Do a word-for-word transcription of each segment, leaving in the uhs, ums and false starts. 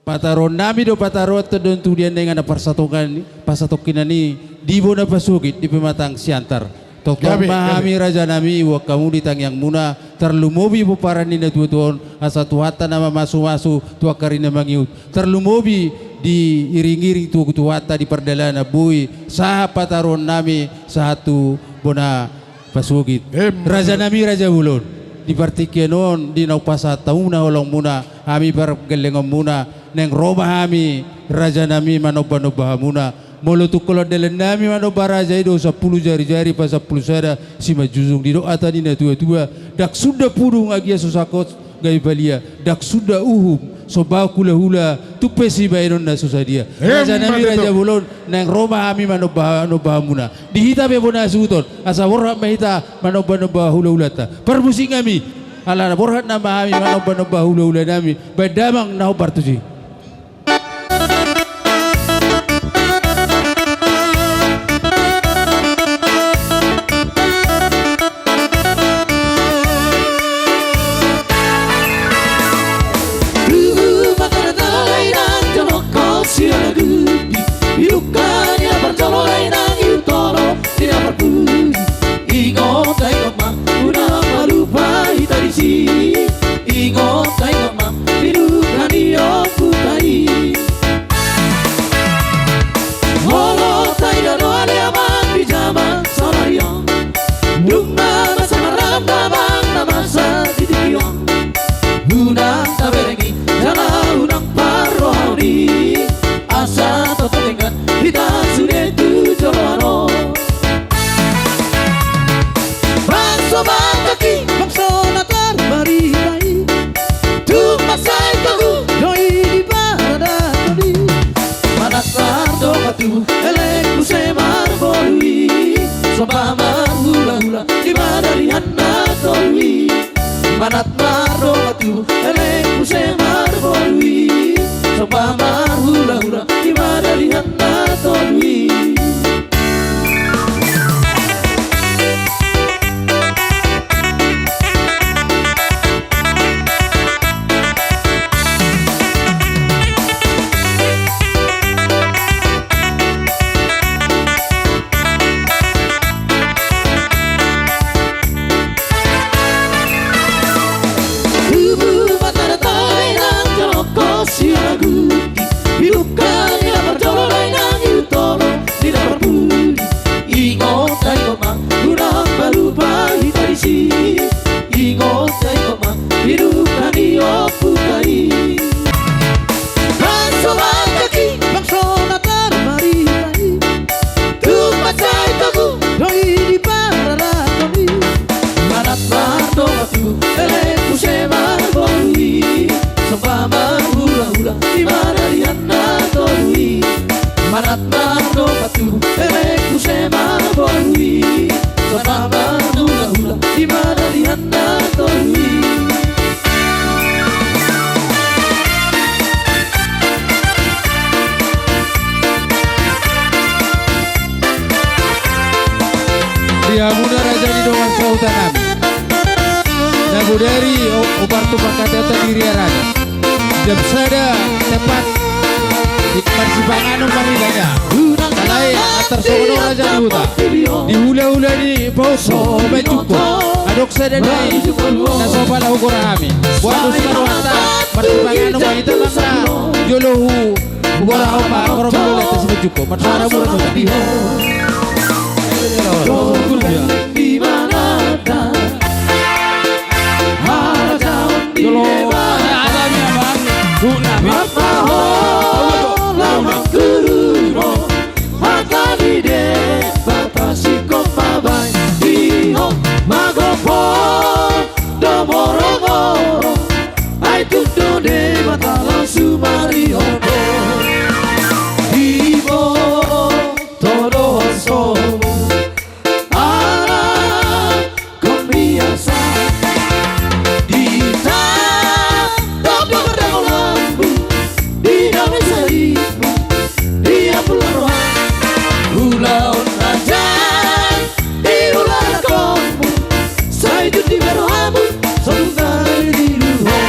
Pataruonnami do pataruonta do tu dia na inganan parsatongkinan i, di bona pasogit di pematang Siantar. Tongtong ma hami rajanami, huboan hamu di tangiangmuna, tarlumobi pomparan ni natuatua on, asa Tuhanta na mamasumasu tu angka ari na mangihut, tarlumobi diiringiring tu Tuhanta di pardalanan boi sahat pataruonnami sahat tu bona pasogit. Rajanami raja bolon, di partingkian on di naung pasahat hamuna holongmuna, hami pargellengonmuna, naeng ro ma hami rajanami manombanomba hamuna. Molo tung holan dalannami manomba raja i do sampulu jarijari pasampulu sada simanjujung, didok hata ni natuatua, ndang suda pudung agia so sangkot gabe palia, ndang suda uhum sombaon hulahula, tung pe sibaenon na so sadia. Rajanami raja bolon, naeng ro ma hami manombanomba hamuna. Di hita pe bona hasuhuton, asa borhat ma hita manombanomba hulahulanta. Parmusik hami, ala borhat nama hami manombanomba hulahulanami, baen damang na hombar tusi. Ingot, ingot ma, unang ma lupa hita disi. Ingot, ingot ma, di duka ni ompunta i. Molo taida do ale amang di jaman sadari on, dung na masa maragam damang na masa di tingki on, unang taberengi jala unang parrohaon i, asa tongtong denggan hita sude tu joloan on. Bangso Batak i, bangso na tarbarita i, tung mansai togu do i di paradaton i. Manat mardongan tubu, elek muse marboru i, somba marhulahula di madalihan na tolu i. Manat mardongan tubu, elek muse marboru i, somba marhulahula di madalihan na tolu i. Tubu ma tadatabe nang jolongkon sialaguti, di duka ni na parjolo dainang i, utolo ni na parpudi. Ingot, ingot ma, unang ma lupa hita disi. Ingot, ingot ma, di duka ni ompunta i. Bangso Batak i, bangso na tarbarita i, tung mansai togu do i di paradaton i. Manat mardongan tubu, elek muse marboru i, somba marhulahula di madalihan na tolu i. Manat mardongan tubu, elek muse marboru i, somba marhulahula di madalihan na tolu i. Di hamuna raja ni dongan sahutanami, na bodari o-, ombar tu pangkataion di Ria Raja. Jam sada tepat di parsipanganon ma hita. Alai antar songon on raja ni huta, di hulahula ni pahompu Simanjungkot, adong sada nai na so pala hugora hami. Boan do sitaruhonta, parsipanganon ma hita nang na jolo hu Gora homa, gora homa leta Simanjungkot. Marsara mura tu tadi. Di mana da? Harajaon di deba. Apa ho lamang guru mo? Hata di deba pasikon ma baen. Di ho magopo do morogoro. Ai tung do Debata laho sumarihon ho. Diboto do ho so ala komiasa. Di ta do pardongan lambu di dame saribu. Di ampul roha ulaon raja. Di ulaon raja sai jut di rohamu. Songon i di luhut.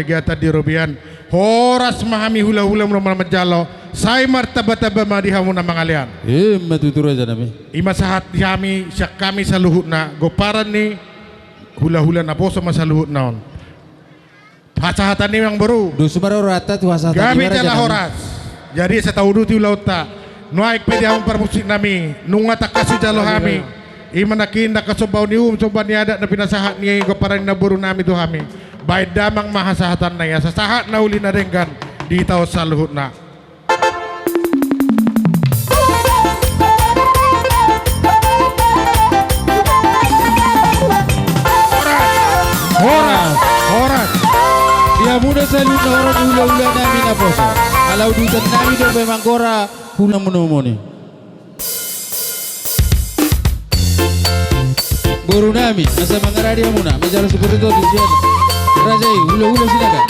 kegiatan di robean. Horas ma hami hula-hula muna manjalo, sai martamba-tamba ma di hamu na mangalean. Ima tutu raja nami. Ima sahat di hami, sian hami saluhutna, gomparan ni hula-hula naposo ma saluhutna on. Hasahatan ni amang boru. Dos ma rohanta tu hasahatan ni amang boru. Gabe jala horas. Jadi asa tauduti ulaonta. Nuaeng pe di hamu parmusik nami, nunga tangkas hujalo hami. Ima nangkin na kasombaon ni uhum, somba ni adat na pinasahat ni gomparan ni namboru nami tu hami. Baen damang ma hasahatanna i asa sahat na uli na denggan di hita on saluhutna. Horas! Horas! Horas! Di hamuna saluhutna, horas hula-hula nami naposo. Ala udutan nami do pe manggora hula muna muni. Boru nami, asa mangaradi hamuna, manjalo seperti itu di sian. Raja i, hula-hula Sinaga.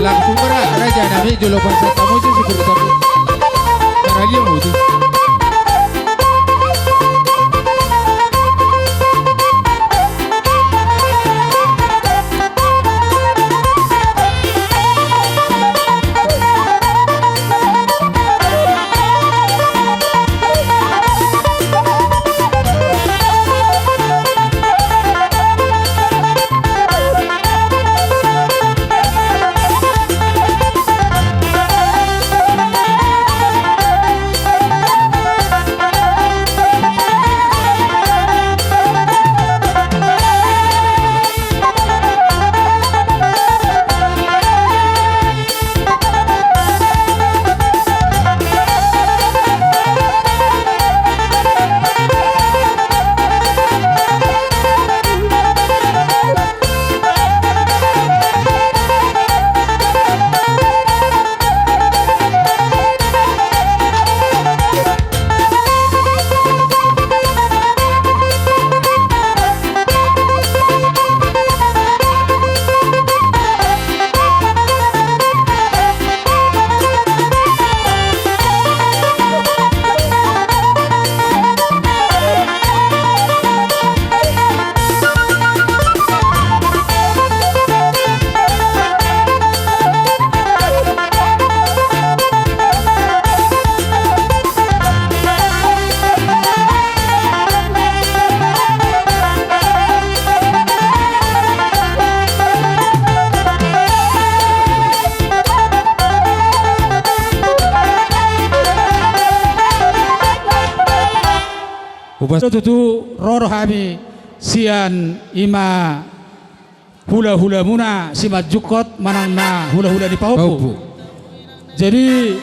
Langsung ra, raja nami, jolo pasahat hamu tu si Guru Tamu. Karagi hamu tu. Upas tutu ro do hami sian ima hula-hulamuna Simanjungkot manang na hula-hula ni Pahompu. Pahompu. Jadi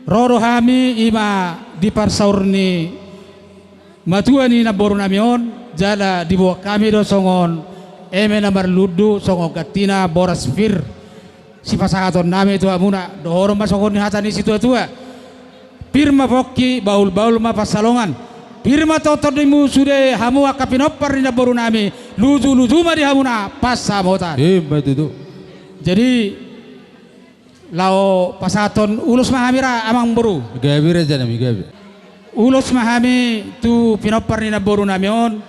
ro do hami ima di parsaur ni matua ni namboru nami on, jala diboan hami do songon eme na marlundu, songon gantina boras pir. Sipasahaton nami tu hamuna, dohonon ma songon ni hata ni situa-tua. Pir ma pongki, bahul-bahul ma pansalongan. Pir ma tondimuna sude hamu angka pinompar ni namboru nami, luju-luju ma di hamuna pansamotan. Ima tutu. Jadi, laho pasahathon ulos ma hami ra, amang boru. Gabe raja nami, gabe. Ulos ma hami tu pinompar ni namboru nami on,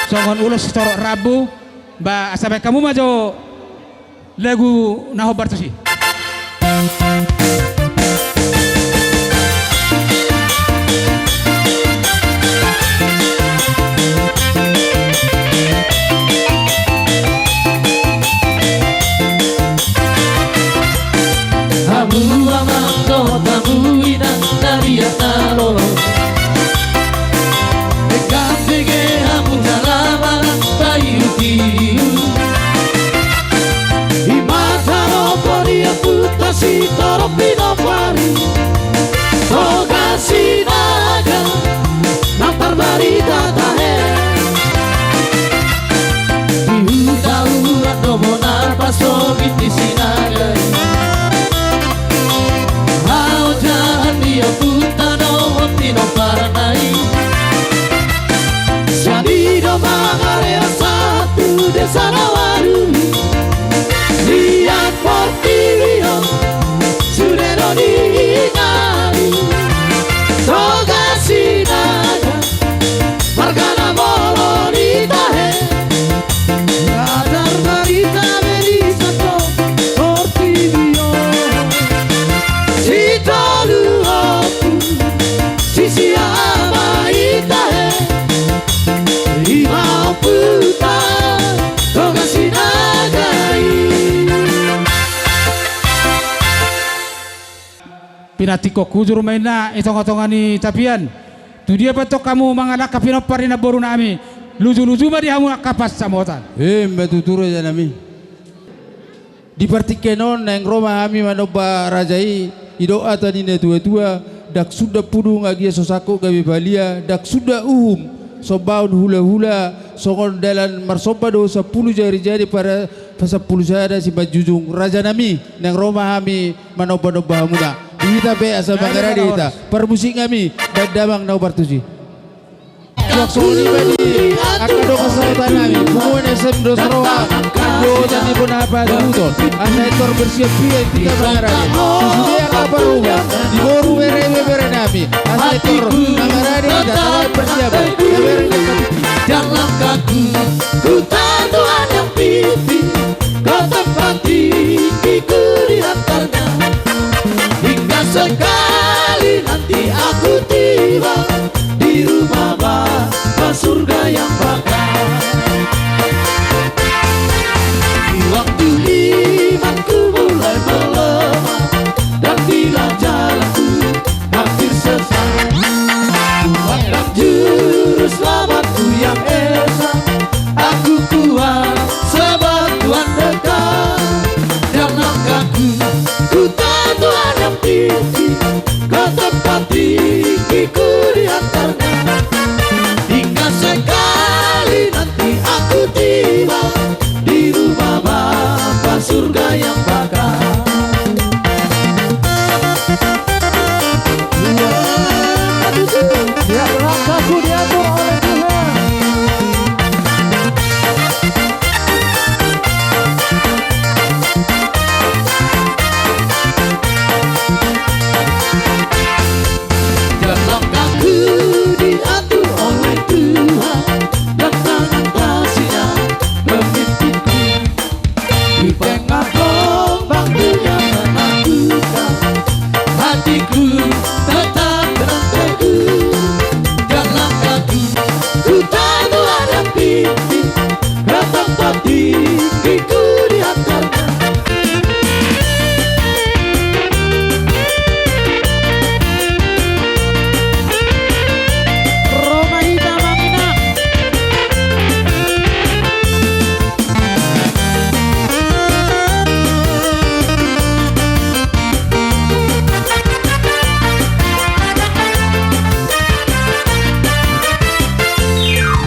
songon ulos sitorop rambu, ba asa baen hamu ma jo lagu na hombar tusi. Nanti hujur ma inna i tongatonga ni tapian. Tudia pe antong hamu mangalangka pinompar ni namboru nami, lujuluju ma di hamu angka pansamotan. Emma tutu raja nami. Di partingkian on naeng ro ma hami manomba raja i, didok hata ni natuatua, ndang suda pudung agia so sangkot gabe palia, ndang suda uhum sombaon hulahula, songon dalan marsomba do sampulu jarijari para, pasampulu sada simanjujung raja nami, naeng ro ma hami manombanomba hamuna. Di hita pe asa mangarade hita. Parmusik nami, baen damang na ubar tusi. Suang songon i ma di angka dongan sahuta nami, punguan S M dos Roha, andohotan ni bona hapatubuton, asa pintor bersiap hita mangarade. Sude angka parhobas, di boru bere, bebere nami, asa pintor mangarade hita, tabaen persiapan, tabaen persiapan. Jalan kaki, ku tantu hanya pipi, ke tempat tinggi ku diantarnya. Hingga sekali nanti aku tiba di rumah Bapa surga yang bakal. Di waktu imanku mulai melemah dan bila jalanku hampir sesat, ku pandang juru selamatku yang esa, aku kuat sebab Tuhan dekat. Dan langkahku, ku tahu Tuhan yang pimpin, ke tempat tinggi ku diantarnya. Hingga sekali nanti aku tiba di rumah Bapa surga yang bakal. Tiap langkahku diatur oleh Tuhan. Langkahku diatur oleh Tuhan, dan tangan kasih-Nya memimpinku. Di tengah gelombang dunia menakutkan, hatiku tetap berteduh. Dan langkahku, ku tahu Tuhan yang pimpin, ke tempat tinggi ku diantarkan. Ro ma hita manginak.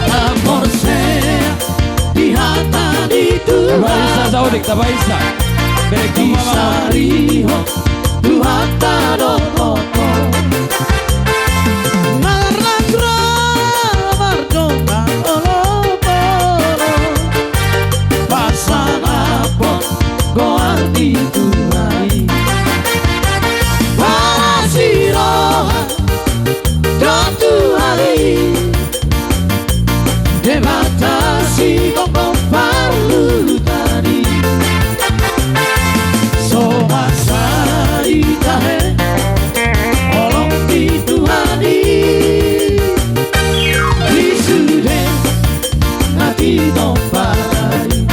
Amor sea di hata ni Tuhan. Tabaisa, Saodik, tabaisa. Berek di mama. Disarihon Tuhan tadok oto. Marnandra mardongan olopolo. Pasangaphon goar ni Tuhan i. Parasiroha do Tuhan i. Debata sigomgom parluhutan i. So masa ditahe holong ni Tuhan i. Di sude na tinompa i.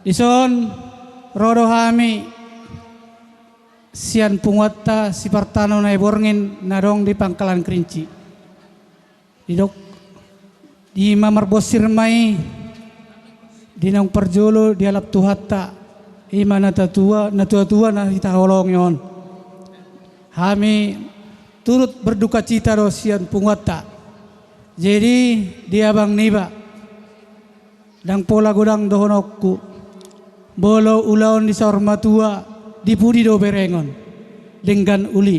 Dison ro do hami sian punguanta si Partano Naiborngin na adong di Pangkalan Kerinci. Didok, di ma marbonsir ma i, di naung parjolo dialap Tuhanta, i ma na tatua, na tuatua na hita holongi on. Hami turut berdukacita do sian punguanta. Jadi, di abang niba, ndang pola godang dohononku, molo ulaon ni saur matua, di pudi do berengon, denggan uli.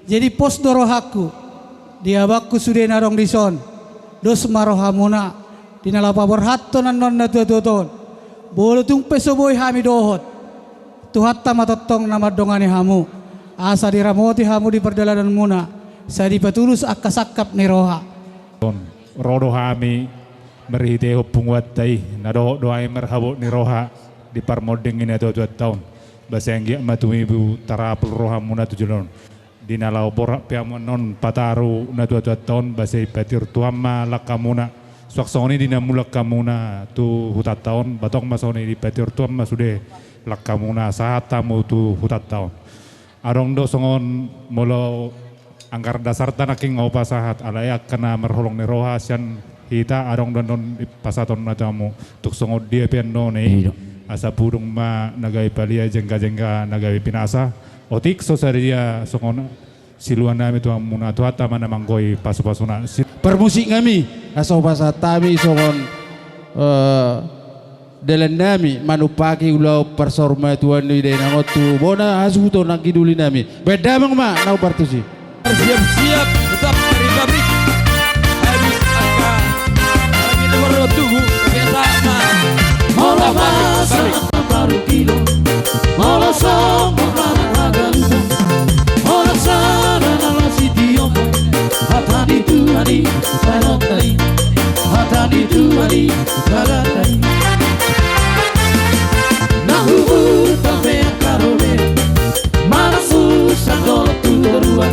Jadi pos do rohangku, di abangku sude na adong dison, dos ma rohamuna, di na laho paborhathon annon na tuatua on. Molo tung pe so boi hami dohot, Tuhanta ma tongtong na mandongani hamu, asa diramoti hamu di pardalananmuna, sai dipatulus angka sangkap ni roha. Ro do hami marhitehon punguanta i, na dohot do hami marhabot ni roha di parmonding ni na tuatuanta on. Ba sai anggiat ma tumibu tarapul rohamuna tu joloan on. Di na laho borhat pe hamu annon pataru na tuatuanta on, ba sai patiur Tuhan ma langkamuna. Suang songon i di na mulak hamuna tu hutanta on, ba tong ma songon i dipatiur Tuhan ma sude langkamuna sahat hamu tu hutanta on. Adong do songon molo anggaran dasarta nangkin nga hupasahat, alai angka na marholong ni roha sian hita adong do annon pasahatonna tu hamu. Tung songon dia pe annon i, asa pudung ma na gabe palia, jengga-jengga na gabe pinasa. Otik so sadia songon siluan nami tu hamuna, Tuhanta ma na manggohi pasupasuna. Si- Parmusik nami, asa hupasahat hami songon, eh, dalan nami manumpahi ulaon parsaurmatuaon ni dainang on tu bona hasuhuton nang hidoli nami. Baen damang ma na hombar tusi. Bersiap-siap tetap dari pabrik. Habis angka kami telepon tubuh biasa ma. Molo masa baru kilo, molo sombong rara hagalupa, molo sada na lasitio, hata ni Tuhan i sai hot do i, hata ni Tuhan i. Badan dai. Na huhut pe angka robean, manang susa dohot tu toruan.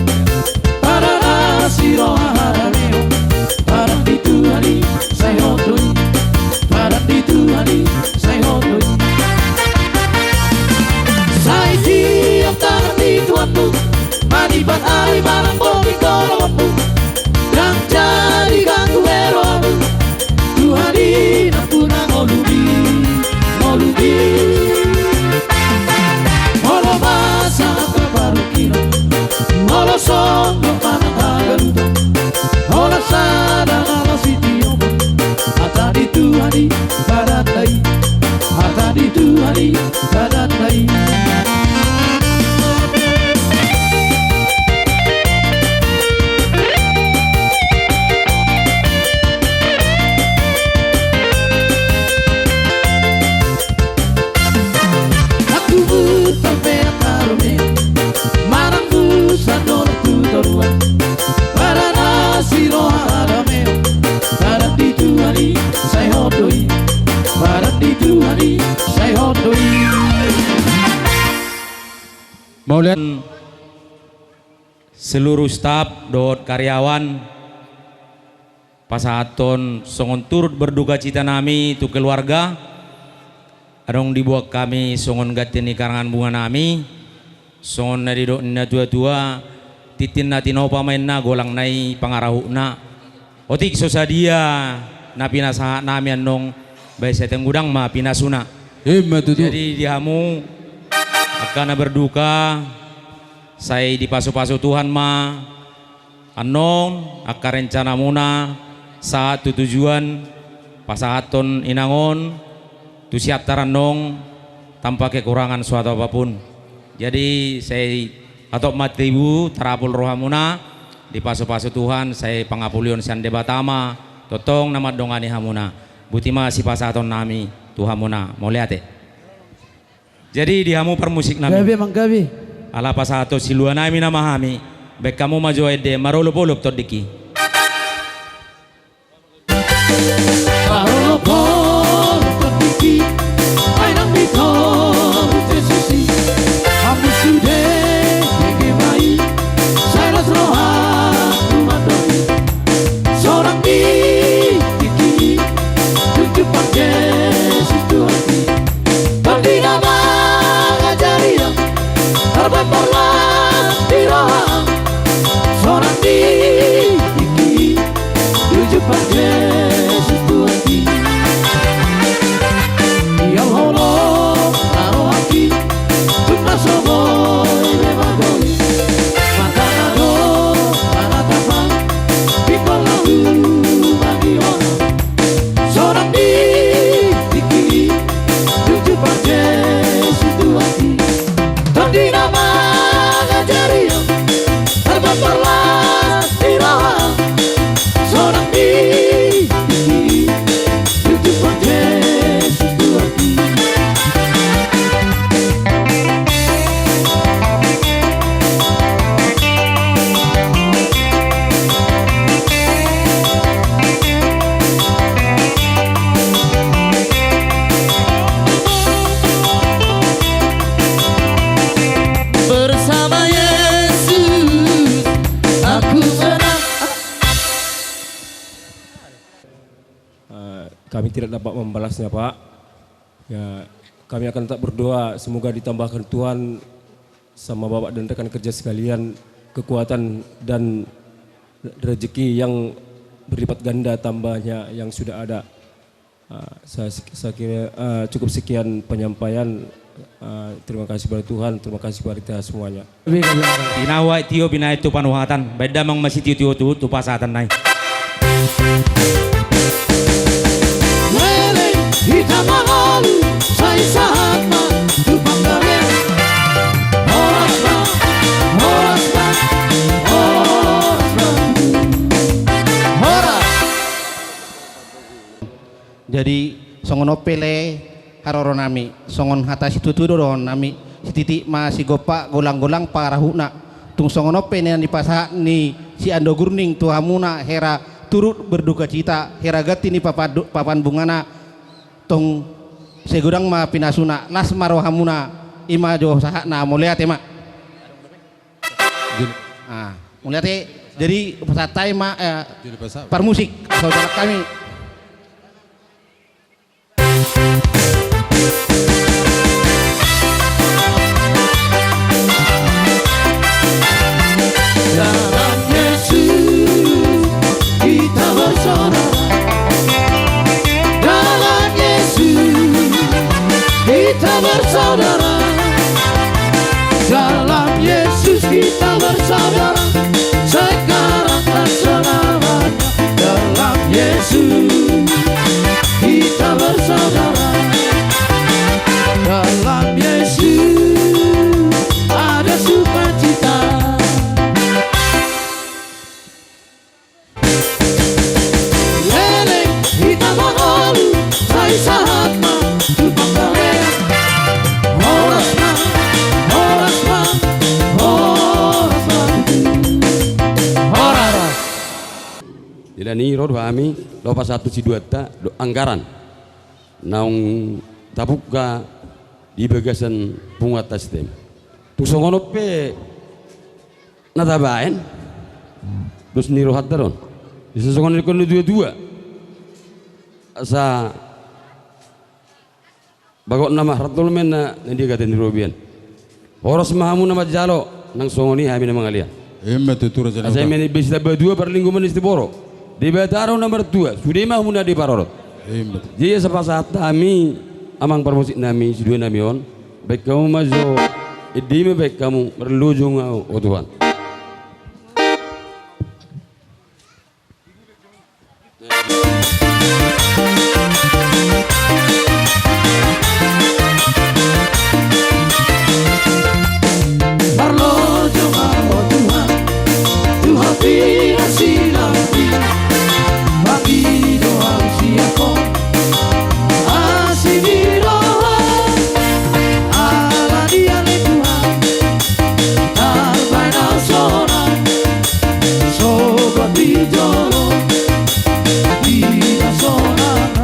Padan na siroha harameon, padan ni Tuhan i sai hot do i, padan ni Tuhan i sai hot do i. Sai tiop tangan ni Tuhanmu, manipat ari manang boti tolonganmu. Ndang jadi ganggu be rohamu. Tuhan i nampuna ngolumi, ngolumi. Molo masa angka parungkilon, molo sombong manang hagalupa, molo sada na lasitio, hata ni Tuhan i badan dai, hata ni Tuhan i badan dai. Aku buta pe angka robean, manang susa dohot tu toruan. Padan na siroha harameon, padan ni Tuhan i sai hot do i, padan ni Tuhan i sai hot do i. Mauliate. Seluruh staf dohot karyawan, pasahathon songon turut berdukacita nami tu keluarga. Adong diboan hami songon ganti ni karangan bunga nami, songon na nidok ni na tuatua, tintin na tinopa ma inna, golang na i pangarahutna. Otik so sadia na pinasahat nami annon, baen sai tung godang ma pinasuna. Ima tutu. Jadi di hamu angka na berduka, sai dipasupasu Tuhan ma annon angka rencanamuna sahat tu tujuan, pasahathon inang on tu Siantar annon tanpa kekurangan suatu apapun. Jadi sai hatop ma tibu tarapul rohamuna, dipasupasu Tuhan, sai pangapulion sian Debata ma tongtong na mandongani hamuna. Boti ma sipasahaton nami tu hamuna. Mauliate. Jadi di hamu parmusik nami. Gabe manggabe. Ala pasahathon silua nami nama hami. Baen hamu ma jo ende marolopolop tondik i. Parolopolop tondik i, ai nang ditoru Jesus i. Hamu sude dengke ma i, sai las rohangku mandok i. Sonang di tingki i, tunjukkan Jesus Tuhan i. Tidak dapat membalasnya, Pak. Ya, kami akan tetap berdoa, semoga ditambahkan Tuhan sama Bapak dan rekan kerja sekalian kekuatan dan rezeki yang berlipat ganda tambahnya yang sudah ada. Ah, saya, saya kira, ah, cukup sekian penyampaian. Ah, terima kasih pada Tuhan, terima kasih pada kita semuanya. Binawa tio binaen tu panuhatan, baen damang ma sitio-tio tu, tu pasahatanna i. Leleng hita mangolu, sai sahat ma tu panggalean. Horas ma, horas ma, horas ma. Horas. Jadi songon on pe le haroronami, songon hata situatua do dohononnami, sititik ma sigompa, golang-golang pangarahutna. Tung songon on pe na nipasahat ni si Ando Gurning tu hamuna, hera turut berdukacita, hera ganti ni papan du-, papan bungana, tung sai godang ma pinasuna, las ma rohamuna, i ma jo sahatna, mauliate ma. Ah, mauliate. Jadi pasahat hami ma, eh, parmusik, saudara kami. Dalam Yesus kita bersaudara. Dalam Yesus kita bersaudara. Dalam Yesus kita bersaudara. Sekarang dan selamanya. Dalam Yesus kita bersaudara. Dalam Yesus ada sukacita. Leleng hita mangolu, sai sahat ma tu panggalean. Horas ma, horas ma, horas ma. Horas. Jadi ni ro do hami, laho pasahat tu siduanta dohot anggaran naung tabuka di bagasan punguanta S T M. Tung songon on pe na tabaen dos ni rohanta do on. Di songon na nidok ni natuatua. Asa bagot nama hartol men na, na dia gata ni robian. Horas ma hamu na manjalo, nang songon i hami na mangalean. Ima tutu raja. Asa ima ni besi tamba dua parlinggoman ni Sitiboro. Debata do na martua, sude ma hamu na diparorot. Ima tutu. Jadi asa pasahat hami, amang parmusik nami, sidua nami on. Baen hamu ma jo, ende ma baen hamu, marlojong ahu, o Tuhan. Marlojong ahu, o Tuhan, tu hami na sinambi, mangido ahu sian Ho, asi ni roha, ala Dia ale Tuhan, tarbaen ahu sonang. Sogot di jolo, di na sonang.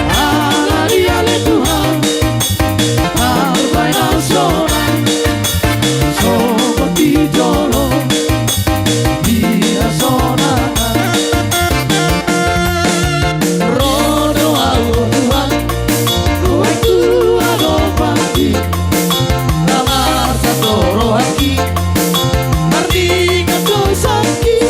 Ala Dia ale Tuhan, tarbaen ahu sonang. Sogot di jolo, di na sonang. Ro do ahu, o Tuhan, ro tu adopanMi. Na marsato rohangki, marningot do isangki.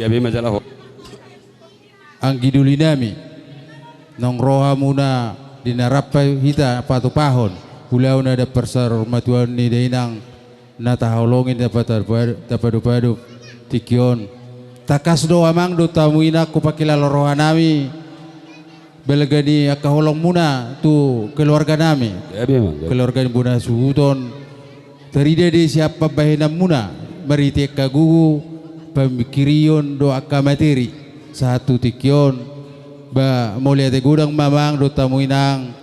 Gabe ma jala ho. Anggi doli nami, naung ro hamuna di na rap hita patupahon ulaon adat parsaurmatuaon ni dainang na tahaholongi na pata-, tapadopadop tingki on. Tangkas do amang dohot hamu inang hupangkilala roha nami balga ni angka holongmuna tu keluarga nami. Gabe ma, gabe. Keluarga ni bona hasuhuton. Tarida do i sian pambahenanmuna marhite angka gogo, pamingkirion dohot angka materi sahat tu tingki on. Ba mauliate godang ma amang dohot hamu inang,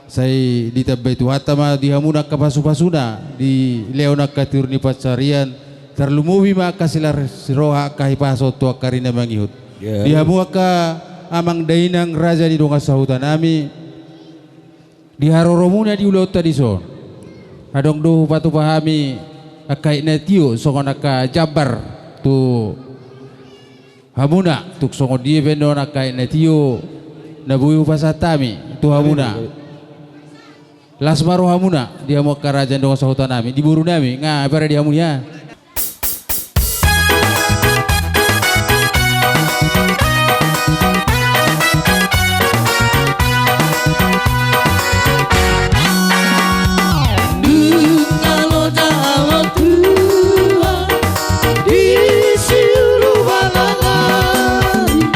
sai ditambai Tuhanta ma di hamuna angka pasupasuna, dilehon angka tiur ni pansarian, tarlumobi ma angka silas ni roha, angka hipason tu angka ari na mangihut. Ya. Di hamu angka amang dainang raja ni dongan sahuta nami, di haroromuna di ulaonta dison, adong do hupatupa hami angka aek na tio songon angka jambar tu hamuna, tung songon dia pe annon angka aek na tio na boi hupasahat hami tu hamuna. Las ma rohamuna di hamu angka raja ni dongan sahuta nami, di boru nami, nga, bere di hamu ia. Dung na loja hatuha di siulu balang ari,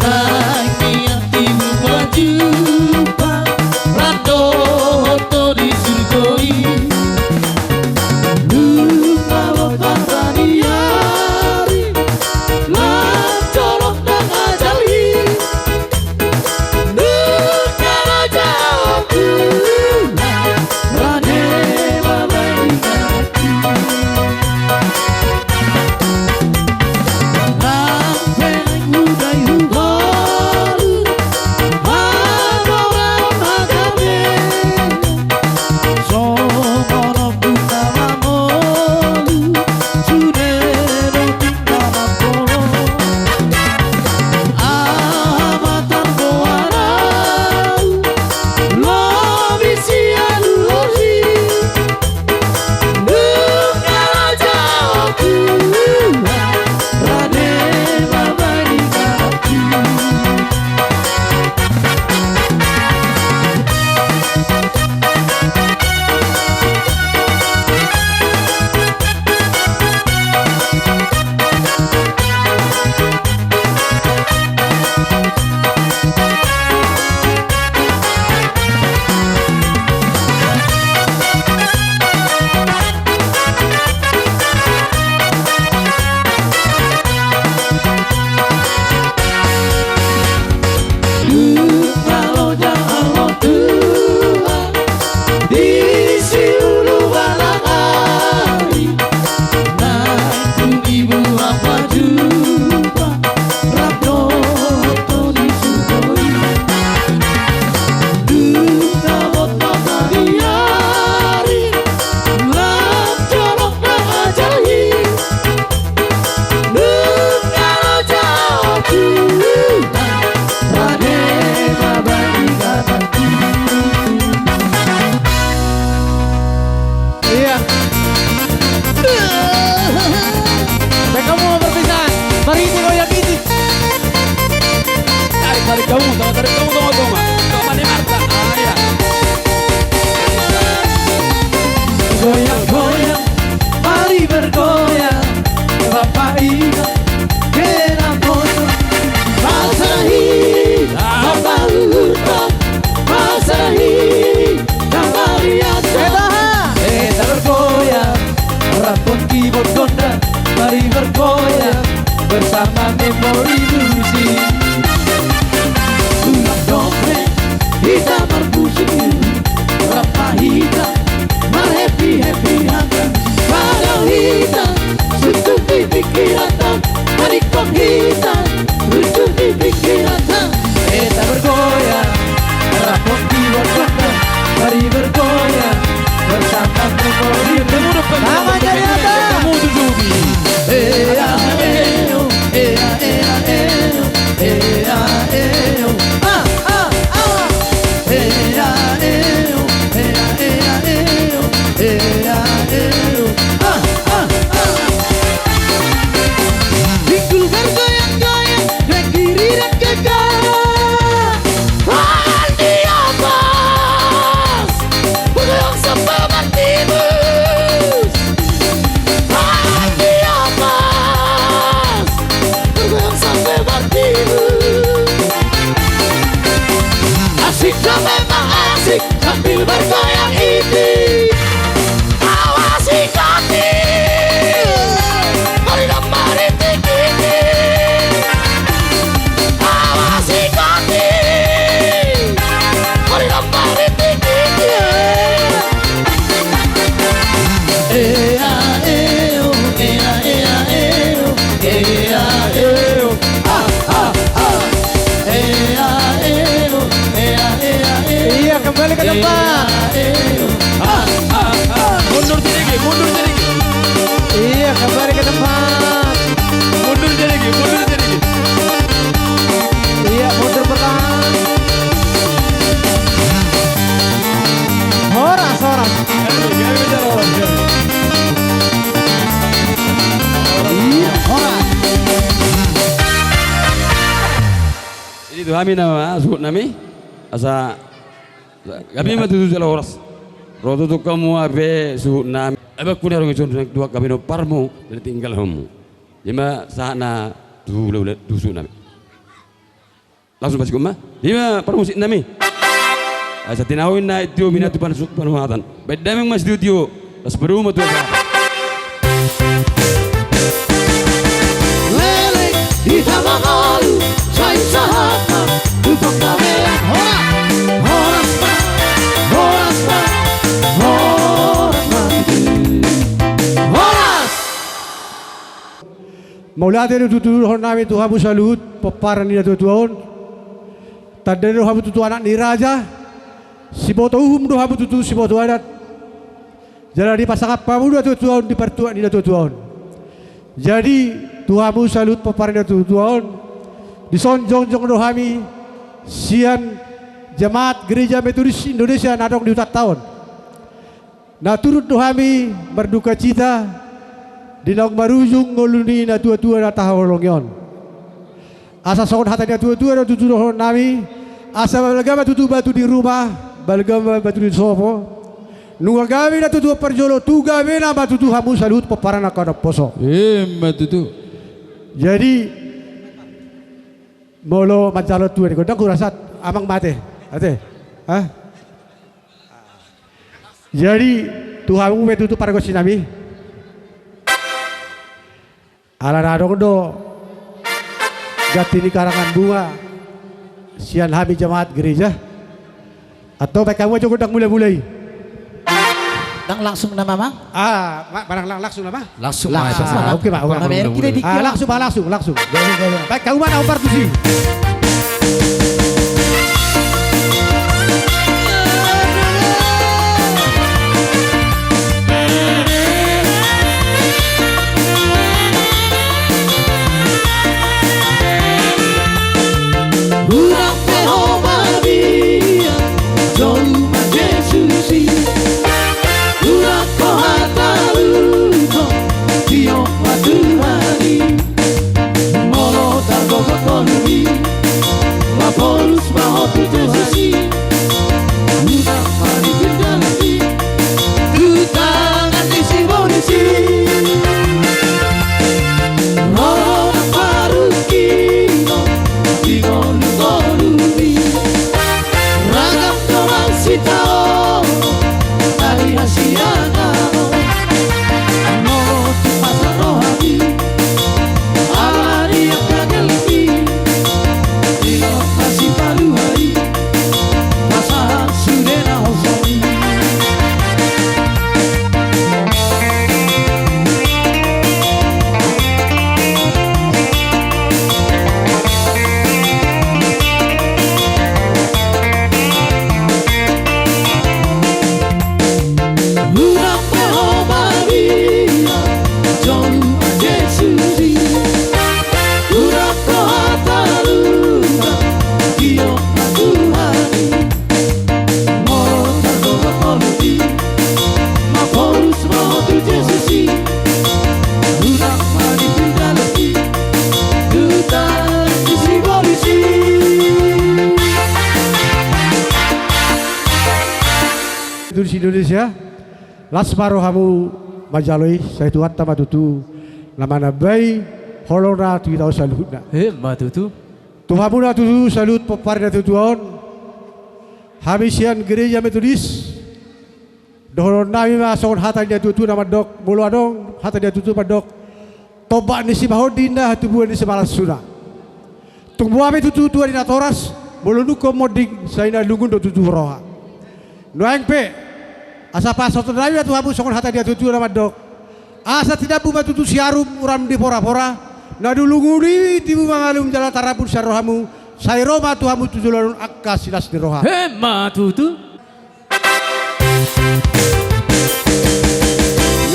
naeng nian tibu pajumpang rap dohot ho di surgo i. Dung na loja ni ari, lam jolok nang ajal i. Dung na loja hatuha, rade ma baen i. Nang pe naeng hudai hubalu, hagoran na gabe. Songon ombun na mamolu, sude do tinggal na polo. Aha ma tarboan au, lobi sian ulos i. Dung na loja hatuha, rade ma baen i. Dung na loja hatuha di siulu balang ari, naeng tu dibuat pajumpang rap dohot ho di surgo i. Dung na loja ni ari, lam jolok nang ajal i. Dung na loja hatuha, rade ma baen i. Iya. Baik, kamu mau berpisah. Mari, ini goyang ini. Tarik, tarik kamu, tarik, tarik kamu, tarik, tarik, tarik. Tarik, tarik, tarik. Ah, iya. Goyang, goyang, mari bergoyang, Bapak Ibu, kena foto. Pasahi, apa lupa? Pasahi, apa lihat? Kita bergoyang, rapot keyboard gondang, mari bergoyang bersama Memori Music. Tulang dope, Hami nama suhut nami, asa gabe ma tutu jala horas. Ro tutu hamu hape suhut nami. Ai bakku na ro ngisung tuak gabe na parmu dari tinggal hamu. Ima sahat na tu suhut nami. Langsung pasikon ma. Ima parmusik nami. Asa tinahu inna itu minatu pansuk panuhatan. Baik damang mas studio. Las baru ma tuak. Lele di hamalu sai sahat ma tu panggabean. Horas. Horas ma. Horas ma. Horas ma. Horas. Mauliate do tutu dohonon nami tu hamu saluhut pomparan ni natuatua on. Tanda do hamu tutu anak ni raja. Siboto uhum do hamu tutu siboto adat. Jala dipasangap hamu do natuatua on di partuat ni natuatua on. Jadi tu hamu saluhut pomparan ni natuatua on, dison jongjong do hami sian Jemaat Gereja Metodis Indonesia na adong di hutanta on. Na turut do hami mardukacita di naung marujung ngolu ni natuatua na tahaholongi on. Asa songon hata ni natuatua do tutu dohonon nami, asa balga ma tutu batu di ruma, balga ma batu di sopo. Nunga gabe natuatua parjolo, tu gabena ma tutu hamu saluhut pomparan angka na umposo. Ima tutu. Jadi molo manjalo tua ni gondang hurasa amang ma ate. Ate. Hah? Jadi tu hamu pe tutu pargonsi nami. Ala na adong do ganti ni karangan bunga sian hami jemaat gereja. Antong baen hamu aja gondang mulamula i. Ndang langsung nama, Mang? Ah, ma-, barang lang-, langsung nama? Langsung, langsung. Ah, oke, Pak. Langsung, langsung, langsung. Baen hamu ma na hombar tusi. Hurang pe ho badia, jolma Jesus i. Hurang ho hataluhon, tio ma Tuhan i. Molo targogo ho nami, laporus ma ho tu Jesus i. Hurang ma di pinda lagi, tu tangan ni si polisi. Ro na parungkilon di ngolungolu i. Ragam do masitaonon na di hasiangan on. Molo tu pasar roha i, ala ni angka gelek i, didok na sipaluhon i. Pasahat sude na hosa i. Hurang pe ho badia, jolma Jesus i. Hurang ho hataluhon, tio ma Tuhan i. Molo targogo ho nami, laporus ma ho tu Jesus i. Hurang ma di pinda lagi, tu tangan ni si polisi. Metodis Indonesia. Las ma rohamu manjalo i, sai Tuhanta ma tutu na manambai holongna tu hita on saluhutna. Ima tutu. Tu hamu na tutu saluhut pomparan ni natuatua on, hami sian Gereja Metodis, dohonon nami ma songon hata ni natuatua na mandok, molo adong hata ni natuatua mandok, tombak ni simahondi ninna, hatubuan ni simalungun. Tung boha pe tutu tua ni natoras, molo nunga monding, sai na lungun do tutu roha. Nuaeng pe, asa pasahaton nami ma tu hamu songon hata ni natuatua na mandok. Asa tinambu ma tutu siarum, uram di porapora, na dulungun i tibu ma malum jala tarambul sian rohamu, sai ro ma tu hamu tu joloan on angka silas ni roha. Ima tutu.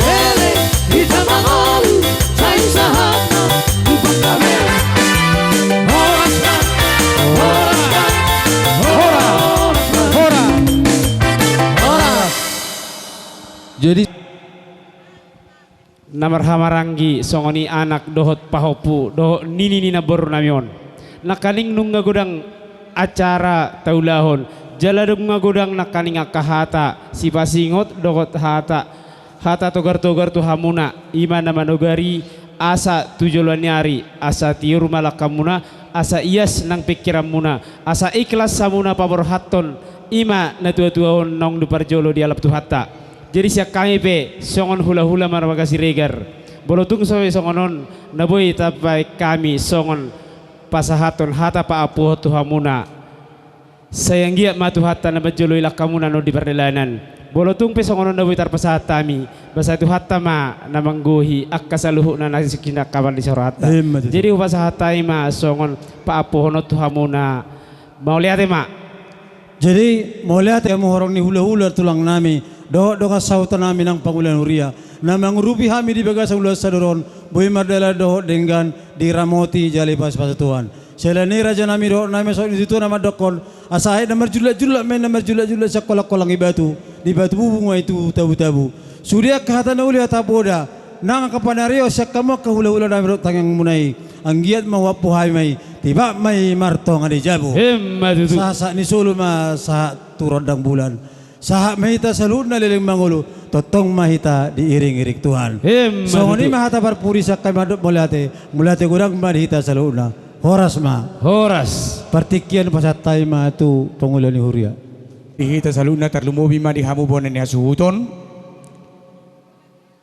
Lele, hita mangolu, sai sahat ma tu panggabean. Horas ma, horas ma, horas ma, horas. Horas. Jadi na marhahamaranggi songon i anak dohot pahompu dohot nini ni namboru nami on. Nangkaning nunga godang acara taulahon. Jala dung na godang nangkaning angka hata sipasingot dohot hata, hata togar-togar tu hamuna, i ma na manogari asa tu joloan ni ari, asa tiur ma langkamuna, asa ias nang pingkiranmuna, asa ikhlas hamuna paborhathon i ma na tua-tua on naung di parjolo dialap Tuhanta. Jadi sian hami pe songon hula-hula Marga Siregar, molo tung so songon on na boi tabaen hami songon pasahathon hata paampuhon tu hamuna. Sai anggiat ma Tuhanta na manjoloi langkamuna on di pardalanan. Molo tung pe songon on na boi tarpasahat hami, ba sai Tuhanta ma na manggohi angka saluhutna na singkina kapan di sorohanta. Emma tutu. Jadi hupasahat hami ma songon paampuhon on tu hamuna. Mauliate ma. Jadi mauliate hamu horong ni hula-hula tulang nami dohot dongan sahuta nami nang pangula ni huria na mangurupi hami di bagasan ulaon sadari on, boi mardalan dohot denggan, diramoti jala dipasupasu Tuhan. Siala ni i raja nami dohot nami songon i tutu na mandokkon, asa aek na marjulak-julak ma i na marjulak-julak sian kolangkolang i batu, di batu bubu ma i tu tabu-tabu. Sude angka hata na uli hata poda nang angka panarion sian hamu angka hula-hula nami dohot tangiangmuna i, anggiat ma huampu hami ma i, tibak ma i martonga ni jabu. Emma tutu. Sahat-sahat ni solu ma sahat tu rondang bulan. Sahat ma hita saluhutna leleng mangolu, tongtong ma hita diiring-iring Tuhan. Emma tutu. Songon i ma hata parpudi sian hami mandok mauliate, mauliate godang ma di hita saluhutna. Horas ma. Horas. Partingkian pasahat hami ma tu pangula ni huria. Di hita saluhutna tarlumobi ma di hamu bona ni hasuhuton.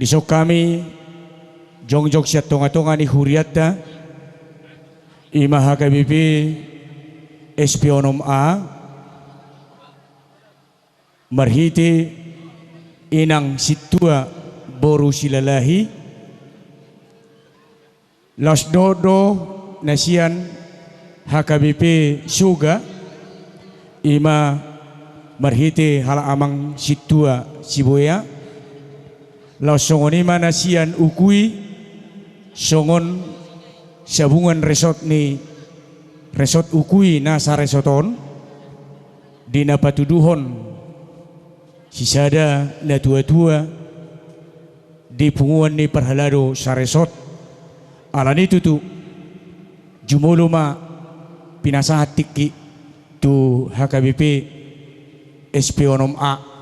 Dison hami jongjong sian tonga-tonga ni hurianta, i ma H K B P S P onom A, marhite inang sintua boru Silalahi, laos dohot do na sian H K B P Soga, i ma marhite halak amang sintua Siboea, laos songon i ma na sian Ukui, songon sabungan resort ni resort Ukui na saresort on, di na patuduhon sisada na tua-tua di punguan ni parhalado saresort. Alani tutu, jumolo ma pinasahat tingki tu H K B P S P onom A.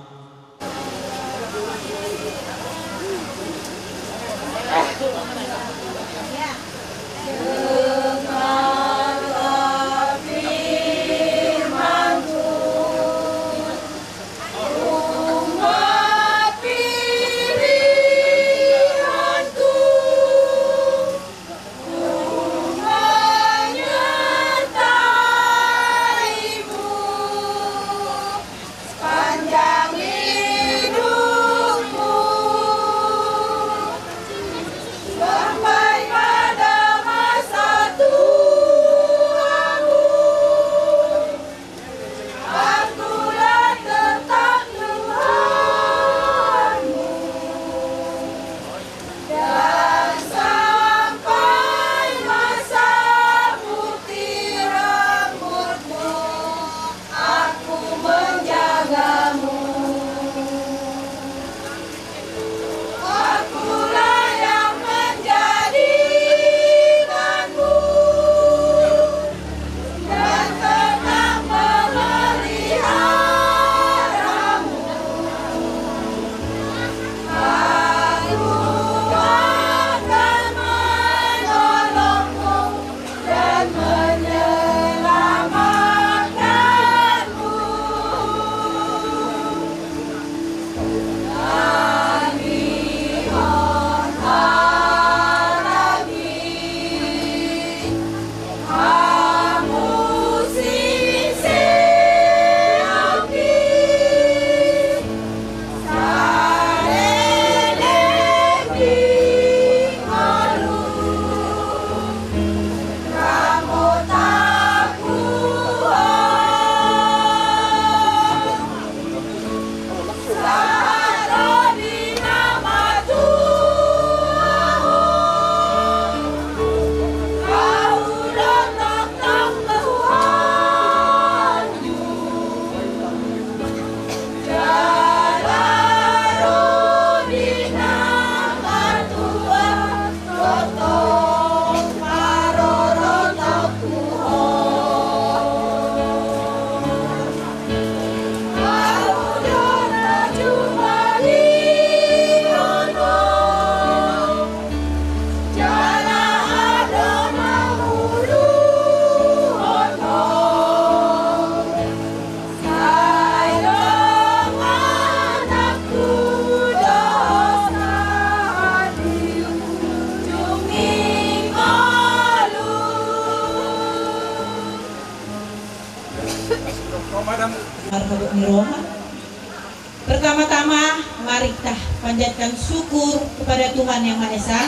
Panjatkan syukur kepada Tuhan Yang Maha Esa,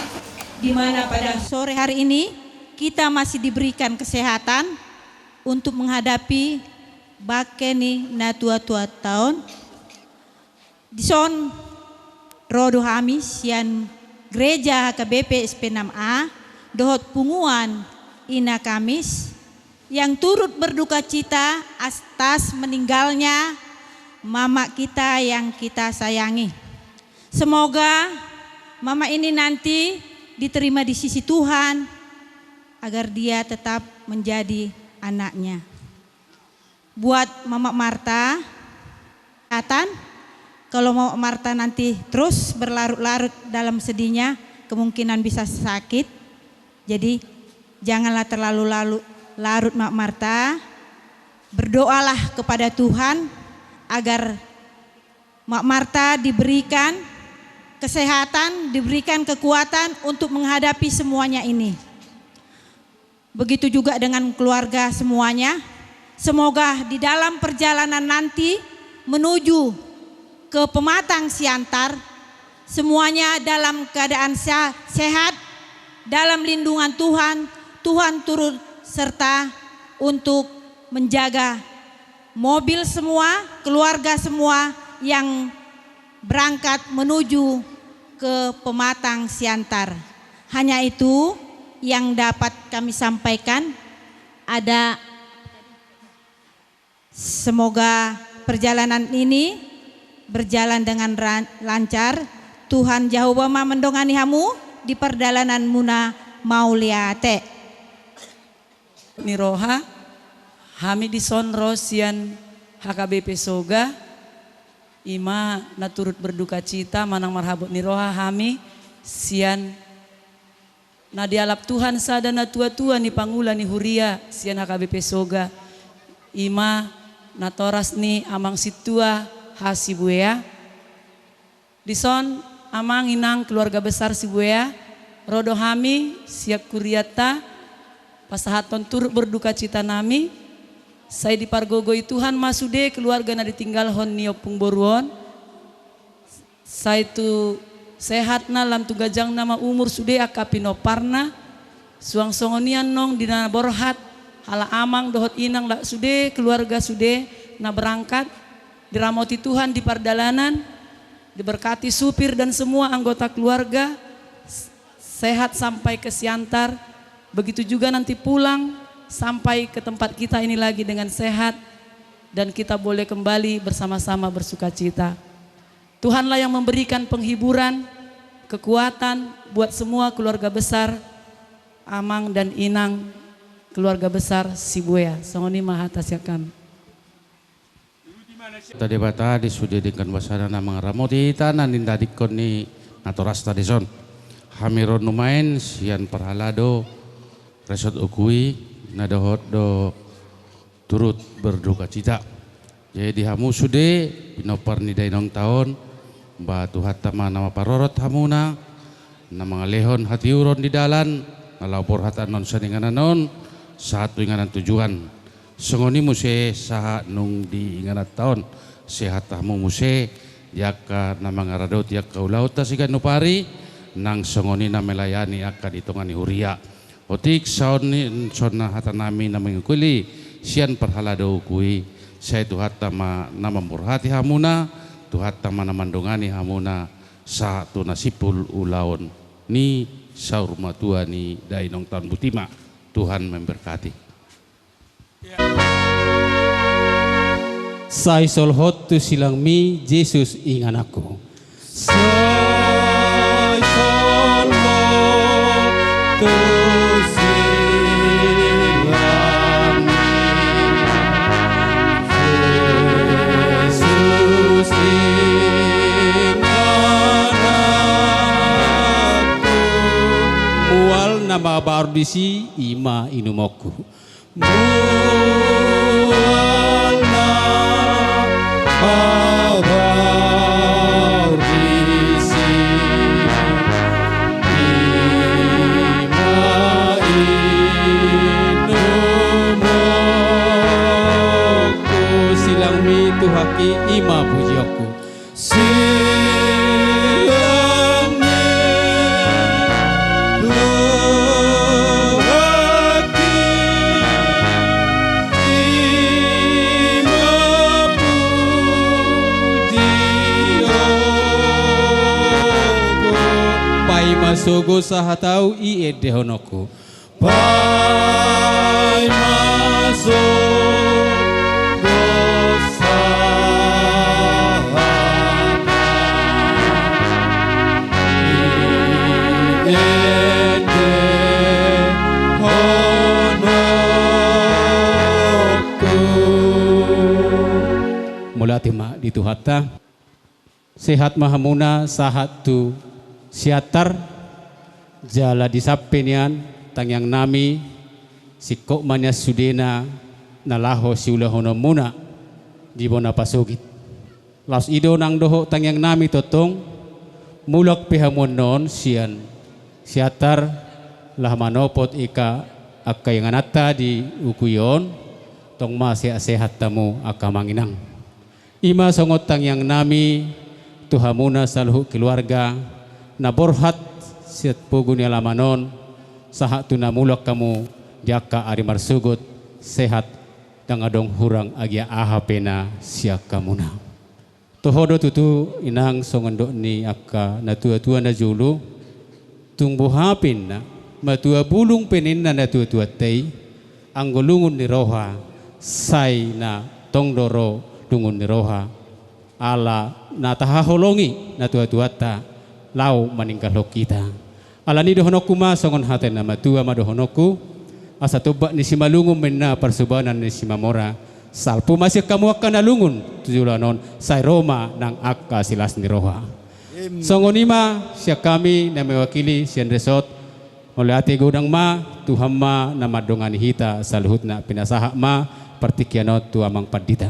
di mana pada sore hari ini kita masih diberikan kesehatan untuk menghadapi bangke ni natuatuanta on. Dison ro do hami sian Gereja H K B P S P enam A dohot punguan Ina Kamis yang turut berduka cita atas meninggalnya mama kita yang kita sayangi. Semoga mama ini nanti diterima di sisi Tuhan, agar dia tetap menjadi anaknya. Buat mama Marta, kesehatan, kalau mama Marta nanti terus berlarut-larut dalam sedihnya, kemungkinan bisa sakit. Jadi, janganlah terlalu lalu larut, Mak Marta. Berdoalah kepada Tuhan agar Mak Marta diberikan kesehatan, diberikan kekuatan untuk menghadapi semuanya ini. Begitu juga dengan keluarga semuanya. Semoga di dalam perjalanan nanti menuju ke pematang Siantar, semuanya dalam keadaan sehat, dalam lindungan Tuhan. Tuhan turut serta untuk menjaga mobil semua, keluarga semua yang berangkat menuju ke pematang Siantar. Hanya itu yang dapat kami sampaikan. Ada Semoga perjalanan ini berjalan dengan lancar. Tuhan Jahowa ma mendongani hamu di perdalananmuna. Mauliate. Ni roha, hami dison ro sian H K B P Soga, ima na turut berduka cita manang marhabot ni roha hami sian na dialap Tuhan sada na tua-tua ni pangula ni huria sian H K B P Soga, ima natoras ni amang sintua H. Sibuea. Dison amang inang keluarga besar Sibuea, ro do hami sian hurianta pasahathon turut berduka cita nami. Sai dipargogoi Tuhan ma sude keluarga na ditinggalhon ni ompung boru on. Sai tu sehatna lam tu gajangna ma umur sude angka pinomparna. Suang songon i annon di na borhat, halak amang dohot inang, sude keluarga sude na berangkat, diramoti Tuhan di pardalanan, diberkati supir dan semua anggota keluarga, sehat sampai ke Siantar, begitu juga nanti pulang sampai ke tempat kita ini lagi dengan sehat, dan kita boleh kembali bersama-sama bersukacita. Tuhanlah yang memberikan penghiburan, kekuatan buat semua keluarga besar Amang dan Inang, keluarga besar Sibuea. Songon i ma hata sian hami. Debata di sude denggan basana na mangaramoti hita na nindadingkon ni natorasta dison. Hami ro nuaeng sian parhalado Resort Ukui na dohot do turut berduka cita. Jadi di hamu sude pinompar ni dainongta on, ba Tuhanta ma na mamparorot hamuna, na mangalehon hatiuron di dalan, na laho borhat annon sian inganan on sahat tu inganan tujuan. Songon i muse sahat nunga di ingananta on, sehat hamu muse di angka na mangaradoti angka ulaonta siganup ari, nang songon i na melayani angka di tonga ni huria. Otik saon ni, saon na hata nami na mangingkuli sian parhalado Ukui, sai Tuhanta ma na mamborhati hamuna, Tuhanta ma na mandongani hamuna sahat tu na simpul ulaon ni saur matua ni dainongta on. Botima, Tuhan memberkati. Sai solhot tu silangmi Jesus ingananku. Sai solhot tu silangmi Jesus ingananku. Mual na mabaor disi ima inumonku. Mual na mabaor disi ima inumonku. Silangmi Tuhangki ima pujionku. Silangmi Sogot sahat au i endehononku. Paima sogot sahat i endehononku. Mauliate ma di Tuhanta. Sehat ma hamuna sahat tu Siantar, jala di sampe nian tangiangnami, singkop ma nian sudena na laho siulahononmuna di bona pasogit. Laos i do nang dohot tangiangnami tongtong, mulak pe hamu annon sian Siantar, laho manopot angka, angka ingananta di Ukui on, tong ma sehat-sehat hamu angka amang inang. I ma songon tangiangnami tu hamuna saluhut keluarga na borhat sian pogu ni alaman on, sahat tu na mulak hamu di angka ari marsogot, sehat, ndang adong hurang agia aha pe na sian hamuna. Toho do tutu inang songon dok ni angka na tua-tua na jolo, tung boha pe ninna, matua bulung pe ninna na tua-tuanta i, anggo lungun ni roha, sai na tong do ro lungun ni roha. Ala na tahaholongi na tua-tuanta laho maninggalhon hita. Alani i dohononku ma songon hata ni na matua ma dohononku, asa tombak ni simalungun ma ninna parsobanan ni simamora. Salpu ma sian hamu angka na lungun tu joloan on, sai ro ma nang angka silas ni roha. Songon i ma sian hami na mewakili sian resort. Mauliate godang ma, Tuhan ma na mandongani hita saluhutna. Pinasahat ma partingkian on tu amang pandita.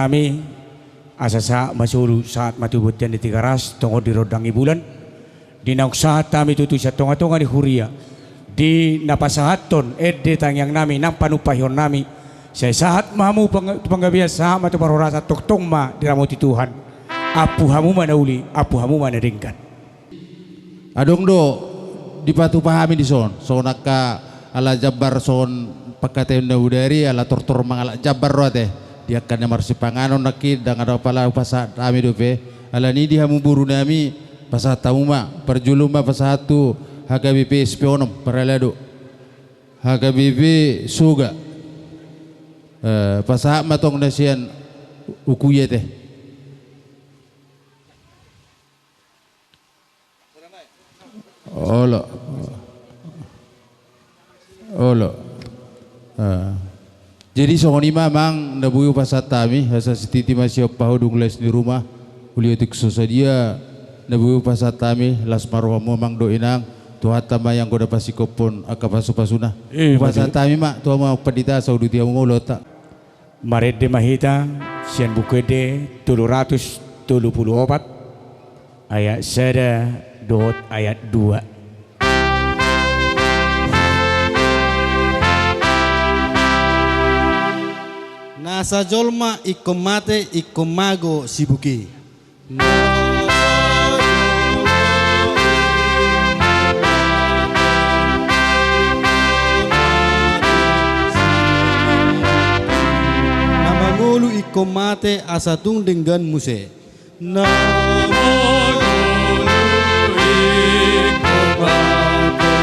Hami, asa sahat ma solu, sahat ma tu bontean ni Tigaras, tongon di rondang ni bulan. Di naung sahat hami tutu sian tonga-tonga ni huria, di na pasahathon ende tangiangnami nang panumpahionnami, sai sahat ma hamu pang-, tu panggabean, sahat ma tu parhorasan, tongtong ma diramoti Tuhan. Ampu hamu ma na uli, ampu hamu ma na denggan. Adong do dipatupa hami dison, songon angka ala jambar, songon pangkataion na bodari, ala tortor mangalap jambar do ate. Di angka na marsipanganon nangkin, ndang adong, apala hupasahat hami dope. Alani i di hamu borunami, pasahat hamu ma, parjolo ma pasahat tu H K B P S P onom, parhalado. H K B P Soga. Eh, pasahat ma tong na sian Ukui ate. Olo. Olo. Ah. Jadi songon i ma amang na boi hupasahat hami, asa sititi ma siompa ho dung las ni ruma, uli otik so sadia, na boi hupasahat hami, las ma rohamu amang dohot inang, Tuhanta ma i anggo na pasingkophon angka pasu-pasuna. Eh, hupasahat hami ma tu hamu amang pandita, asa uduti hamu ma ulaonta. Marende ma hita sian Buku Ende tolu ratus tolu pulu opat, ayat sada dohot ayat dua. Nasa jolma ingkon mate, ingkon mago sibuki. Na mangolu ingkon mate asa tung denggan muse. Na mangolu ingkon mate.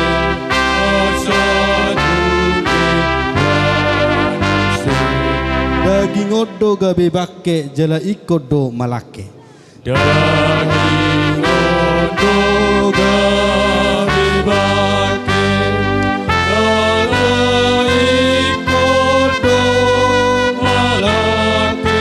do gabe bangke jala ingkon do malangke. Daging on do gabe bangke, jala ingkon do malangke.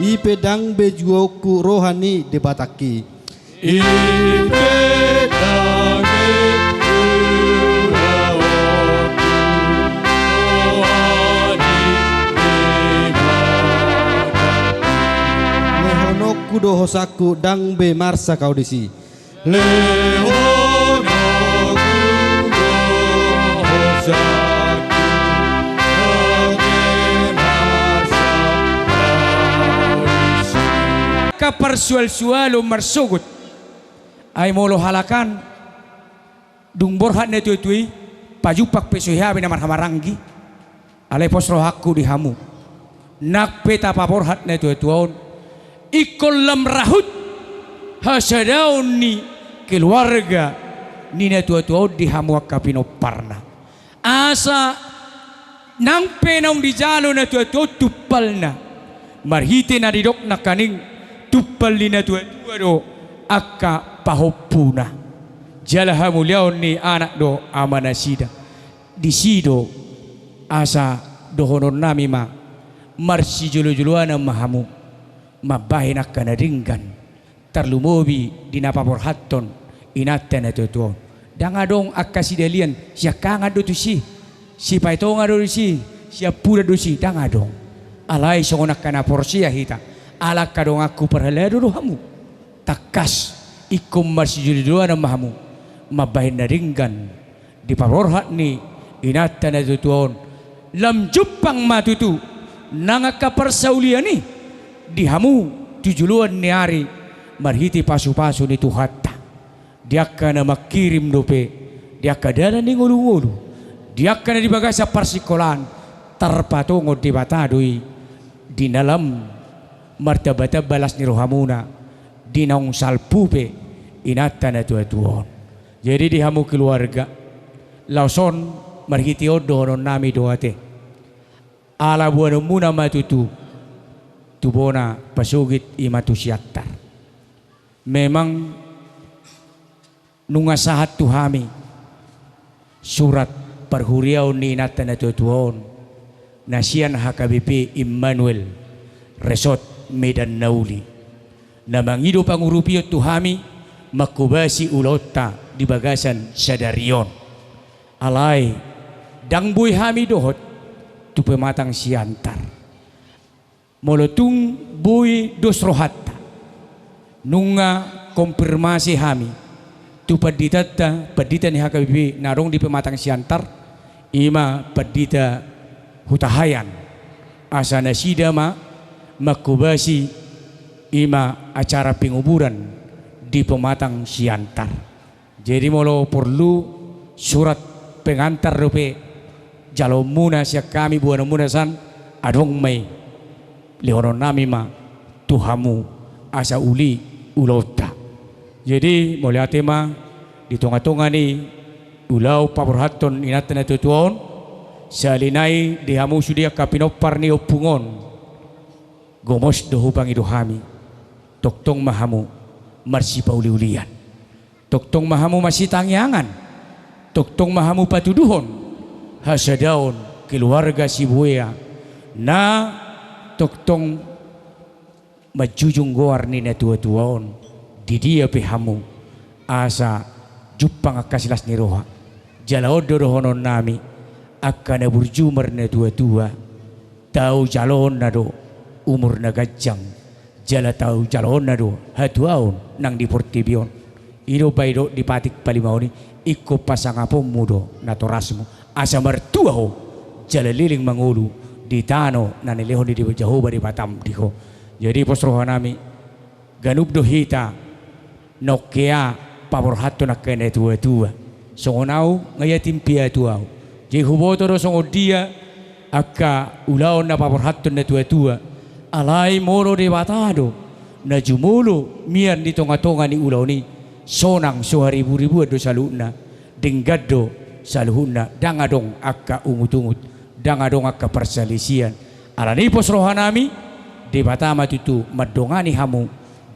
I pe ndang be juaonku roha ni Debatangki. I pe ndang be juaonku roha ni Debatangki. Lehononku do hosangku ndang be marsak ahu disi. Lehononku do hosangku ndang be marsak ahu disi. Angka parsualsualon marsogot. Ai molo halak an dung borhat natuatua i, pajumpang pe so hea be na marhahamaranggi. Alai pos rohangku di hamu, nang pe tapaborhat natuatua on, ingkon lam ra hut hasadaon ni keluarga ni natuatua on di hamu angka pinomparna. Asa nang pe naung dijalo natuatua on tumpalna, marhite na didok nangkaning tumpal ni natuatua do angka pahompuna. Jala hamuliaon ni anak do amanasida. Disi do asa dohononnami ma, marsijolojoloan ma hamu mambahen angka na denggan, tarlumobi di na paborhathon inanta natuatua on. Ndang adong angka sidalian, siangkangan do tusi, sipaetongan do tusi, siampudan do tusi, ndang adong. Alai songon angka na porsea hita, ala angka donganku parhalado do hamu, tangkas ingkon marsijolojoloan ma hamu mambahen na denggan di paborhat ni inanta natuatua on. Lam jumpang ma tutu nang angka parsaulian i di hamu tu joloan ni ari marhite pasupasu ni Tuhanta. Di angka na mangkirim dope, di angka dalan ni ngolungolu, di angka na di bagasan parsingkolaan, tarpatongon Debata do i di na lam martambatamba las ni rohamuna di naung salpu pe inanta natuatua on. Jadi di hamu keluarga, laos on marhite on dohononnami do ate. Ala boanonmuna ma tutu tu bona pasogit i ma tu Siantar. Memang nunga sahat tu hami surat parhuriaon ni inanta natuatua on na sian H K B P Immanuel Resort Medan na Uli, na mangido pangurupion tu hami manghobasi ulaonta di bagasan sadari on. Alai ndang boi hami dohot tu pematang Siantar. Molo tung boi dos rohanta, nunga konfirmasi hami tu panditanta, pandita ni H K B P na adong di pematang Siantar, i ma Pandita Hutahaean, asa nasida ma manghobasi i ma acara penguburan di pematang Siantar. Jadi molo porlu surat pengantar dope jaloonmuna sian hami, boanonmuna san, adong ma i, lehononnami ma tu hamu asa uli ulaonta. Jadi mauliate ma di tongatonga ni ulaon paborhathon inanta natuatua on. Sahali nai di hamu sude angka pinompar ni ompung on, gomos do hupangido hami, tongtong ma hamu marsipauliulian. Tongtong ma hamu masitangiangan, tongtong ma hamu patuduhon hasadaon keluarga Sibuea na tongtong manjujung goar ni natuatua on di dia pe hamu, asa jumpang angka silas ni roha. Jala on do dohononnami, angka na burju marnatuatua, tau jaloonna do umur na ganjang, jala tau jaloonna do hatuaon nang di portibi on. I do umbahen didok di patik palimaon i, ingkon pasangaponmu do natorasmu, asa martua ho jala leleng mangolu di tano na nilehon ni Jahowa Debatam di ho. Jadi pos rohanami, ganup do hita na ongkea paborhathon angka natuatua. Songon au nga yatim piatu au. Jadi huboto do songon dia angka ulaon na paborhathon natuatua. Alai molo Debata do na jumolo mian di tonga-tonga ni ulaon i, sonang so hariburibuan do saluhutna, denggan do saluhutna, ndang adong angka ungut-ungut, ndang adong angka parsalisian. Alani i pos rohanami, Debata ma tutu mandongani hamu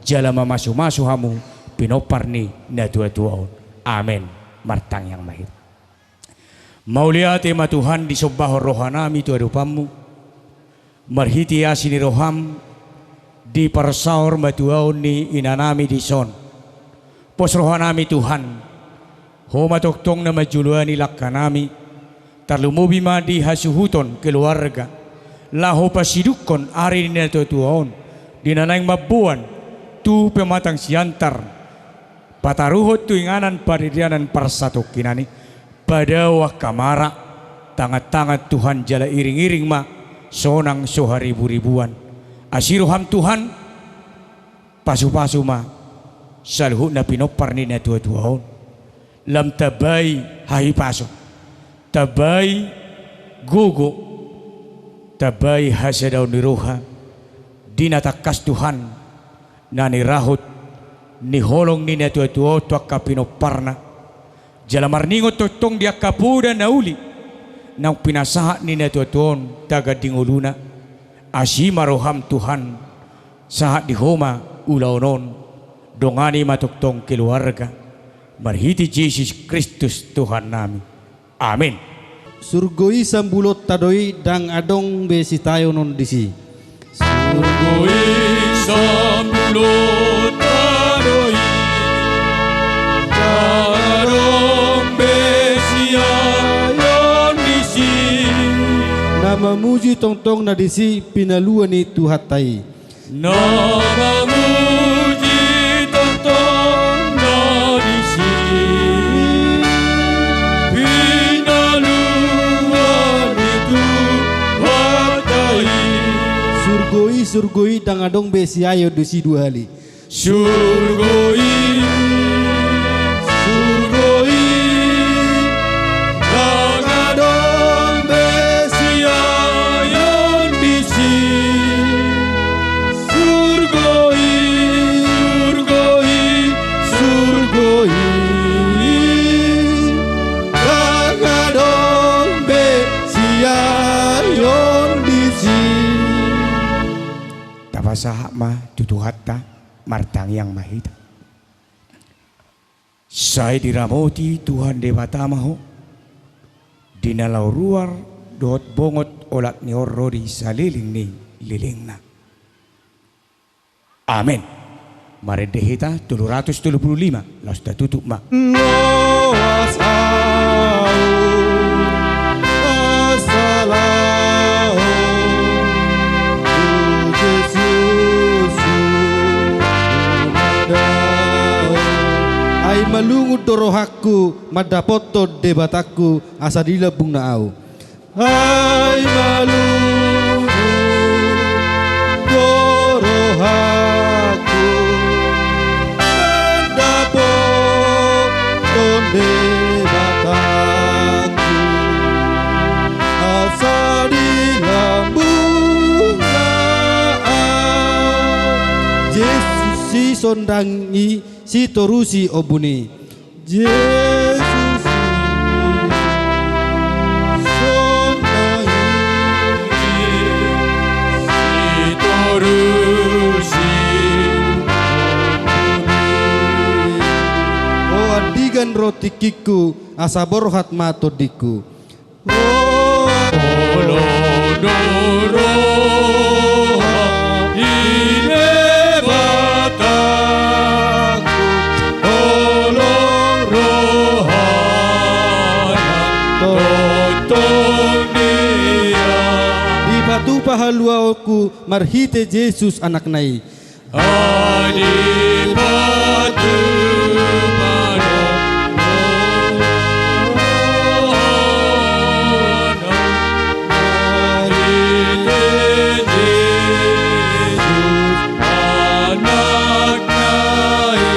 jala mamasumasu hamu pinompar ni natuatua on. Amen. Martangiang ma hita. Mauliate ma Tuhan, disombahon rohanami tu adopanmu marhite asi ni roham di parsaurmatuaon ni inanami dison. Pos rohanami Tuhan, Ho ma tongtong na manjoloani langkanami, tarlumobi ma di hasuhuton keluarga, laho pasidungkon ari ni natuatua on di na naeng mamboan tu pematang siantar, pataruhon tu inganan paririanan parsatongkinan i. Padao angka mara, tangan-tangan Tuhan jala iring-iring ma sonang so hariburibuan. Asi roham Tuhan, pasupasu ma saluhutna pinompar ni natuatua on. Lam tambai hahipason, tambai gogo, tambai hasadaon ni roha di na tangkas Tuhan, na nirahut ni holong ni natuatua on tu angka pinomparna. Jala marningot tongtong di angka poda na uli naung pinasahat ni natuatua on tagan di ngoluna. Asi ma roham Tuhan, sahat di Ho ma ulaon on, dongani ma tongtong keluarga, marhite Jesus Kristus Tuhannami. Amen. Surgo i sambulonta do i, ndang adong be siayonon disi. Surgo i sambulonta do i, ndang adong be siayonon disi. Na mamuji tongtong na disi pinalua ni Tuhanta i. Na mamuji tongtong na disi pinalua ni Tuhanta i. Surgo i, surgo i, ndang adong be siayonon disi, dua hali. Surgo i, surgo i, ndang adong be siayonon disi. Surgo i, surgo i, surgo i, ndang adong be siayonon disi. Tapasahat ma tu Tuhanta, martangiang ma hita. Sai diramoti Tuhan Debata ma ho di na laho ruar dohot bongot olat ni on ro di saleleng ni lelengna. Amen. Marende hita tolu ratus tolu pulu lima, laos tatutup ma. Loas ahu, asa laho tu Jesus, tu na dao. Ai malungun do rohangku mandapothon Debatangku, asa dilambungna ahu. Ai malungun do rohangku mandapothon Debatangku, asa dilambungna ahu. Jesus sisondang i, sitorusi ombun i. Jesus i, sisondang i, sitorusi ombun i. O andigan ro tingkingku, asa borhat ma tondingku. Holong do roha ni Debatangku, holong rohana tongtong nian. Dipatupa haluaonku marhite Jesus Anakna i. Ai dipatupa do rohana marhite Jesus Anakna i.